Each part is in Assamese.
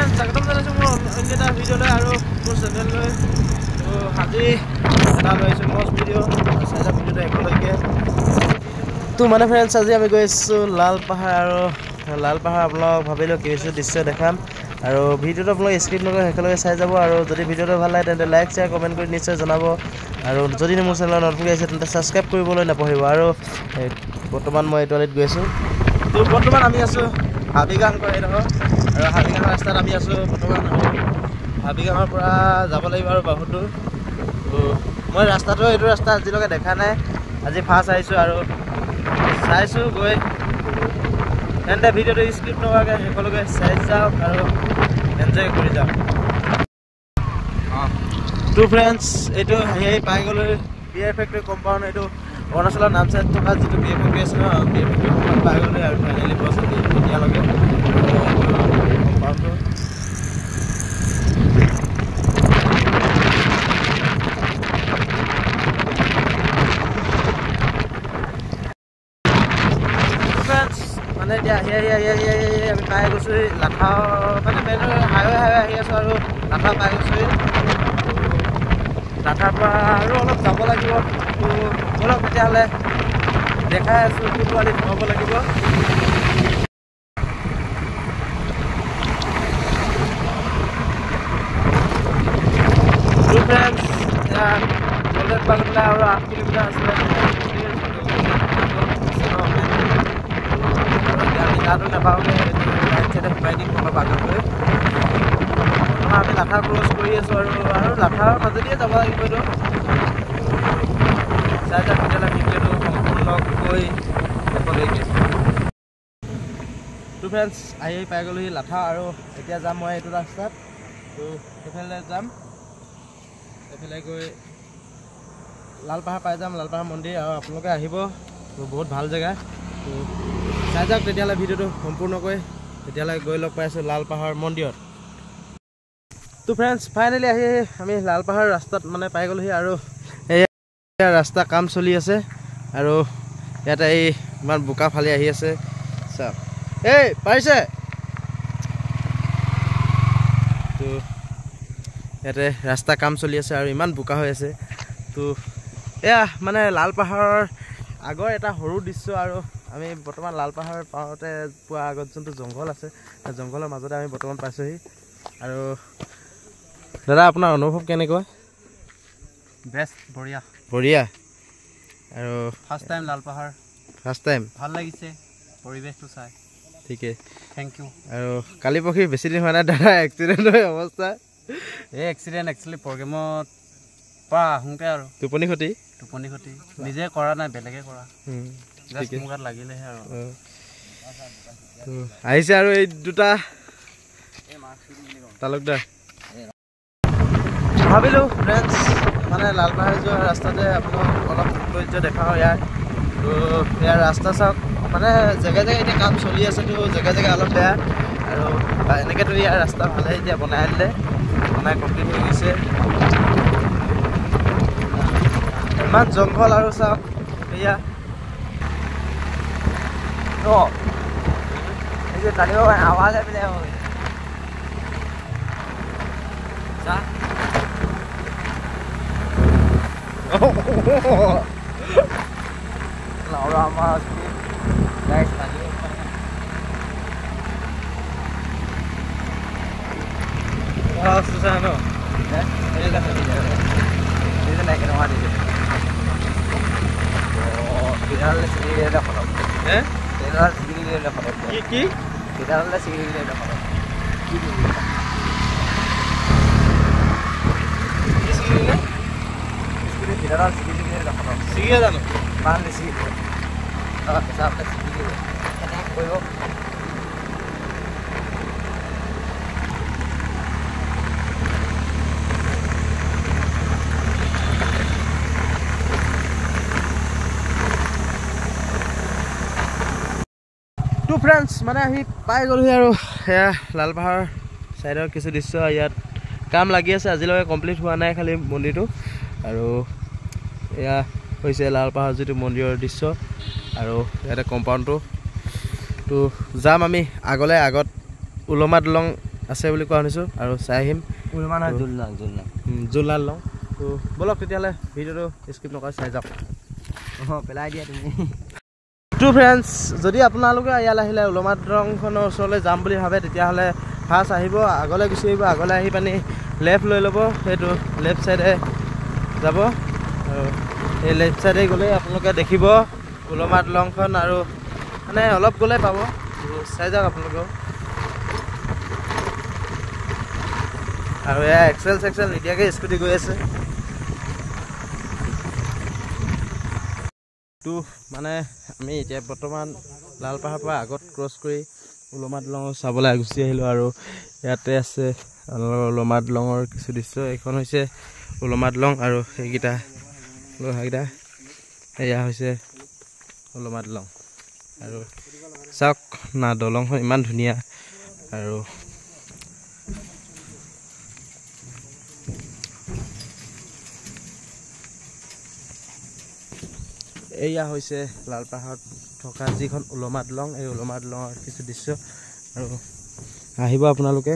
ফ্ৰেণ্ডছ, স্বাগতম জনাইছোঁ মোৰ অন্য এটা ভিডিঅ'লৈ আৰু মোৰ চেনেললৈ। তো আজি এটা লৈ আহিছোঁ মষ্ট ভিডিঅ', চাই যাওক ভিডিঅ'টো একেলগে। তো মানে ফ্ৰেণ্ডছ, আজি আমি গৈ আছোঁ লাল পাহাৰ আৰু লাল পাহাৰ আপোনালোকক ভাবিলোঁ কিছু দৃশ্য দেখাম আৰু ভিডিঅ'টো আপোনালোকে স্ক্ৰীণ নকৰি শেষলৈকে চাই যাব। আৰু যদি ভিডিঅ'টো ভাল লাগে তেন্তে লাইক শ্বেয়াৰ কমেণ্ট কৰি নিশ্চয় জনাব। আৰু যদি মোৰ চেনেলত নতুনকৈ আহিছে তেন্তে ছাবস্ক্ৰাইব কৰিবলৈ নাপাহৰিব। আৰু বৰ্তমান মই এইটো আলিত গৈ আছোঁ। তো বৰ্তমান আমি আছোঁ হাবিগাং কয় এইডোখৰ, আৰু হাবিগাঙৰ ৰাস্তাত আমি আছোঁ বৰ্তমান। আৰু হাবিগাঙৰ পৰা যাব লাগিব আৰু বহুত দূৰ। তো মই ৰাস্তাটো এইটো ৰাস্তা আজিলৈকে দেখা নাই, আজি ফাৰ্ষ্ট আহিছোঁ আৰু চাইছোঁ গৈ। তেন্তে ভিডিঅ'টো স্কিপ নকৰাকৈ শেষলৈকে চাই যাওক আৰু এনজয় কৰি যাওক। তো ফ্ৰেণ্ডছ, এইটো আহি আহি পাই গ'লোঁ বিয়াৰ ফেক্টৰী কম্পাউণ্ড। এইটো অৰুণাচলৰ নামচাইত থকা যিটো বিয়াৰ ফেক্টৰী আছে ন, বিয়াৰ ফেক্টৰী কম্পাউণ্ড পাই গ'লোঁ আৰু ফাইনেলি বছ এতিয়ালৈকে কম্পাউণ্ডটো। মানে এতিয়া আহি আহি আহি আহি আহি আমি পাই গৈছোঁহি লাথাও, মানে মেইন হাইৱে হাইৱে আহি আছোঁ আৰু লাথা পাই গৈছোঁহি। লাথাৰ পৰা আৰু অলপ যাব লাগিব। তো ব'লক তেতিয়াহ'লে দেখাই আছোঁ কোনটো আলিত সোমাব লাগিব। ফ্ৰেণ্ডছ, এতিয়া গল্ডেন পাবলৈ আৰু 8 কিলোমিটাৰ আছিলে। আমি তাতো নাপাওঁগৈ, ৰাইট চাইডে সোমাই দিম অলপ আগত গৈ। বৰ্তমান আমি লাথা ক্ৰছ কৰি আছোঁ আৰু আৰু লাথাৰ মাজেদিয়ে যাব লাগিব। এইটো চাই যাওক তেতিয়াহ'লে ভিডিঅ'টো সম্পূৰ্ণকৈ শেষলৈকে। তো ফ্ৰেণ্ডছ, আহি আহি পাই গ'লোহি লাথা আৰু এতিয়া যাম মই এইটো ৰাস্তাত। তো সেইফালে যাম, এইফালে গৈ লালপাহাৰ পাই যাম, লালপাহাৰ মন্দিৰ। আৰু আপোনালোকে আহিব, বহুত ভাল জেগা। তো চাই যাওক তেতিয়াহ'লে ভিডিঅ'টো সম্পূৰ্ণকৈ। তেতিয়াহ'লে গৈ লগ পাইছোঁ লালপাহাৰ মন্দিৰত। তো ফ্ৰেণ্ডছ, ফাইনেলি আহি আমি লালপাহাৰ ৰাস্তাত মানে পাই গ'লোহি আৰু এয়া ৰাস্তা কাম চলি আছে আৰু ইয়াতে এই ইমান বোকা ফালি আহি আছে। চাওক, এই পাৰিছে। তো ইয়াতে ৰাস্তা কাম চলি আছে আৰু ইমান বোকা হৈ আছে। তো এয়া মানে লালপাহাৰৰ আগৰ এটা সৰু দৃশ্য। আৰু আমি বৰ্তমান লালপাহাৰ পাওঁতে পোৱা আগত যোনটো জংঘল আছে, জংঘলৰ মাজতে আমি বৰ্তমান পাইছোঁহি। আৰু দাদা, আপোনাৰ অনুভৱ কেনেকুৱা? বেষ্ট, বঢ়িয়া বঢ়িয়া। আৰু ফাৰ্ষ্ট টাইম লালপাহাৰ, ফাৰ্ষ্ট টাইম ভাল লাগিছে পৰিৱেশটো চাই। ঠিকেই, thank U. আৰু কালি পৰহি বেছি দিন হোৱা নাই দাদা এক্সিডেণ্ট হৈ অৱস্থা। এই এক্সিডেণ্ট একচুৱেলি প্ৰগ্ৰেমত পৰা আহোঁতে আৰু টোপনি ক্ষতি, টোপনি ক্ষতি নিজে কৰা নাই, বেলেগে কৰা, জাষ্ট মোৰ গাত লাগিলেহে আৰু আহিছে। আৰু এই দুটা তালুকদাৰ। ভাবিলোঁ ফ্ৰেণ্ডছ, মানে লালপাহাৰ যোৱা ৰাস্তাতে আপোনাক অলপ সৌন্দৰ্য দেখাওঁ ইয়াৰ। তো ইয়াৰ ৰাস্তা চাওক, মানে জেগাই জেগাই এতিয়া কাম চলি আছে, তো জেগাই জেগাই অলপ বেয়া। আৰু এনেকৈতো ইয়াৰ ৰাস্তা ভালে এতিয়া বনাই দিলে, বনাই কমপ্লিট হৈ গৈছে। ইমান জংঘল আৰু চাওক এয়া। কি তো ফ্ৰেণ্ডছ, মানে আহি পাই গ'লোহি আৰু সেয়া লালপাহাৰ ছাইডৰ কিছু দৃশ্য। ইয়াত কাম লাগি আছে, আজিলৈকে কমপ্লিট হোৱা নাই খালি মন্দিৰটো। আৰু এয়া হৈছে লালপাহাৰ যিটো মন্দিৰৰ দৃশ্য আৰু ইয়াতে কম্পাউণ্ডটো। তো যাম আমি আগলৈ, আগত ওলমা দলং আছে বুলি কোৱা শুনিছোঁ আৰু চাই আহিম। জোলনা দলং। তো ব'লক তেতিয়াহ'লে ভিডিঅ'টো স্কিপ নকৰি চাই যাওক। পেলাই দিয়া তুমি। তো ফ্ৰেণ্ডছ, যদি আপোনালোকে ইয়ালৈ আহিলে ওলমা দলংখনৰ ওচৰলৈ যাম বুলি ভাবে তেতিয়াহ'লে ফাৰ্ষ্ট আহিব, আগলৈ গুচি আহিব, আগলৈ আহি পানি লেফ্ট লৈ ল'ব, সেইটো লেফ্ট ছাইডে যাব আৰু এই লেফ্ট ছাইডে গ'লে আপোনালোকে দেখিব ওলমা দলংখন আৰু মানে অলপ গ'লে পাব, চাই যাওক আপোনালোকেও। আৰু এয়া এক্সেল চেক্সেল নিদিয়াকৈ স্কুটি গৈ আছে। তো মানে আমি এতিয়া বৰ্তমান লালপাহাৰৰ পৰা আগত ক্ৰছ কৰি ওলমা দলং চাবলৈ গুচি আহিলোঁ আৰু ইয়াতে আছে আপোনালোকৰ ওলমা দলঙৰ কিছু দৃশ্য। এইখন হৈছে ওলমা দলং আৰু সেইকেইটা লোহাকেইটা এয়া হৈছে ওলমা দলং। আৰু চাওক না দলংখন ইমান ধুনীয়া। আৰু এয়া হৈছে লালপাহাৰত থকা যিখন ওলমা দলং, এই ওলমা দলঙৰ কিছু দৃশ্য। আৰু আহিব আপোনালোকে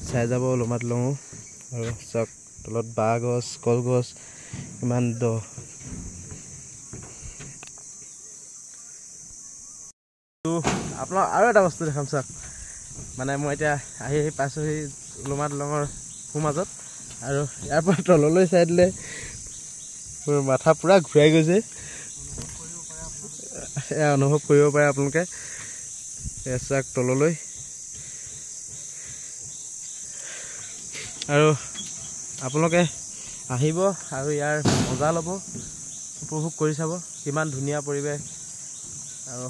চাই যাব ওলমা দলঙো। আৰু চাওক তলত বাঁহ গছ, কলগছ, ইমান দ। তো আপোনাক আৰু এটা বস্তু দেখাম চাওক, মানে মই এতিয়া আহি আহি পাইছোঁহি ওলমা দলঙৰ সোঁমাজত আৰু ইয়াৰ পৰা তললৈ চাই দিলে মোৰ মাথা পূৰা ঘূৰাই গৈছে। এয়া অনুভৱ কৰিব পাৰে আপোনালোকে। এয়া চাওক তললৈ। আৰু আপোনালোকে আহিব আৰু ইয়াৰ মজা ল'ব, উপভোগ কৰি চাব কিমান ধুনীয়া পৰিৱেশ। আৰু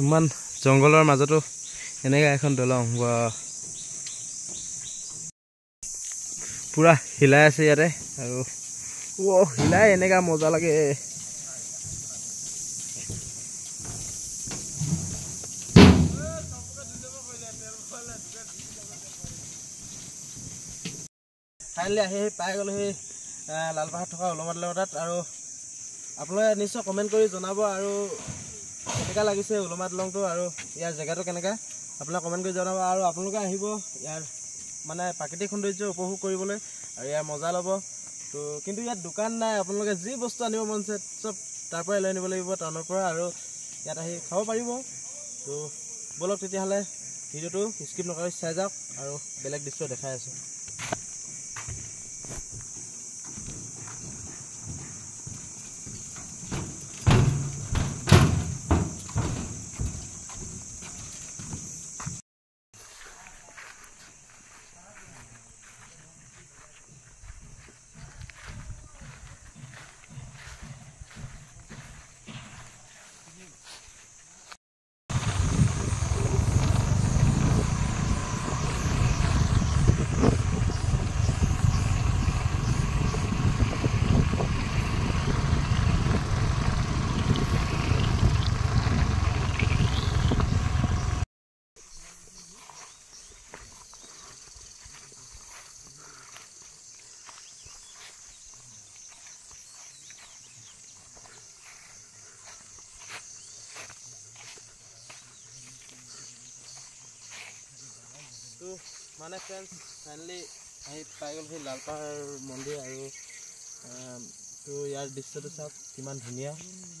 ইমান জংঘলৰ মাজতো এনেকুৱা এখন দলং, বা পূৰা হিলাই আছে ইয়াতে। আৰু হিলাই এনেকুৱা মজা লাগে। ফাইনেলি আহি আহি পাই গ'লোঁ সেই লালপাহাৰত থকা ওলমা দলং তাত। আৰু আপোনালোকে নিশ্চয় কমেণ্ট কৰি জনাব আৰু কেনেকুৱা লাগিছে ওলমা দলংটো আৰু ইয়াৰ জেগাটো কেনেকুৱা, আপোনালোকে কমেণ্ট কৰি জনাব। আৰু আপোনালোকে আহিব ইয়াৰ মানে প্ৰাকৃতিক সৌন্দৰ্য উপভোগ কৰিবলৈ আৰু ইয়াৰ মজা ল'ব। তো কিন্তু ইয়াত দোকান নাই, আপোনালোকে যি বস্তু আনিব মন আছে চব তাৰ পৰাই লৈ আনিব লাগিব টাউনৰ পৰা আৰু ইয়াত আহি খাব পাৰিব। তো ব'লক তেতিয়াহ'লে ভিডিঅ'টো স্কিপ নকৰি চাই যাওক আৰু বেলেগ দৃশ্য দেখাই আছোঁ। মানে ফ্ৰেণ্ডছ, ফাইনেলি আহি পাই গ'ল সেই লালপাহাৰ মন্দিৰ। আৰু তো ইয়াৰ দৃশ্যটো চাওক কিমান ধুনীয়া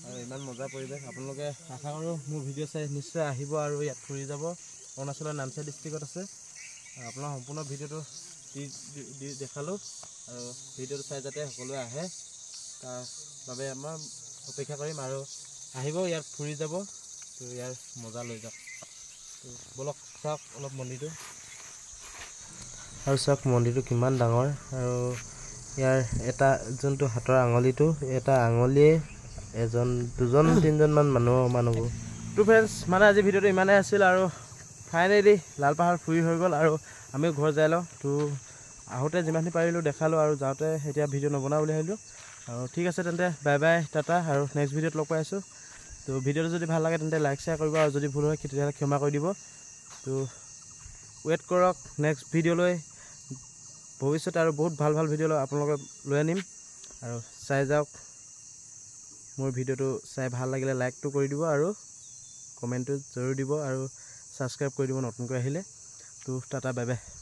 আৰু ইমান মজা পৰিৱেশ। আপোনালোকে আশা কৰোঁ মোৰ ভিডিঅ' চাই নিশ্চয় আহিব আৰু ইয়াত ফুৰি যাব। অৰুণাচলৰ নামচাই ডিষ্ট্ৰিক্টত আছে। আপোনাৰ সম্পূৰ্ণ ভিডিঅ'টো দি দেখালোঁ আৰু ভিডিঅ'টো চাই যাতে সকলোৱে আহে তাৰ বাবে আমাৰ অপেক্ষা কৰিম। আৰু আহিব ইয়াত ফুৰি যাব, তো ইয়াৰ মজা লৈ যাওক। তো ব'লক চাওক অলপ মন্দিৰটো। আৰু চাওক মন্দিৰটো কিমান ডাঙৰ। আৰু ইয়াৰ এটা যোনটো হাতৰ আঙুলিটো, এটা আঙুলিয়ে এজন দুজন তিনিজনমান মানুহ সমান হ'ব। তো ফ্ৰেণ্ডছ, মানে আজি ভিডিঅ'টো ইমানেই আছিল আৰু ফাইনেলি লালপাহাৰ ফুৰি হৈ গ'ল আৰু আমিও ঘৰ যাই লওঁ। তো আহোঁতে যিমানখিনি পাৰিলোঁ দেখালোঁ আৰু যাওঁতে এতিয়া ভিডিঅ' নবনাওঁ বুলি ভাবিলোঁ। আৰু ঠিক আছে তেন্তে, বাই বাই, টাটা। আৰু নেক্সট ভিডিঅ'ত লগ পাই আছোঁ। তো ভিডিঅ'টো যদি ভাল লাগে তেন্তে লাইক শ্বেয়াৰ কৰিব আৰু যদি ভুল হয় তেতিয়াহ'লে ক্ষমা কৰি দিব। তো ৱেইট কৰক নেক্সট ভিডিঅ'লৈ, ভৱিষ্যতে আৰু বহুত ভাল ভাল ভিডিঅ' আপোনালোকে লৈ আনিম। আৰু চাই যাওক মোৰ ভিডিঅ'টো, চাই ভাল লাগিলে লাইকটো কৰি দিব আৰু কমেণ্টটো জৰুৰ দিব আৰু ছাবস্ক্ৰাইব কৰি দিব নতুনকৈ আহিলে। তো টাটা, বাই বাই।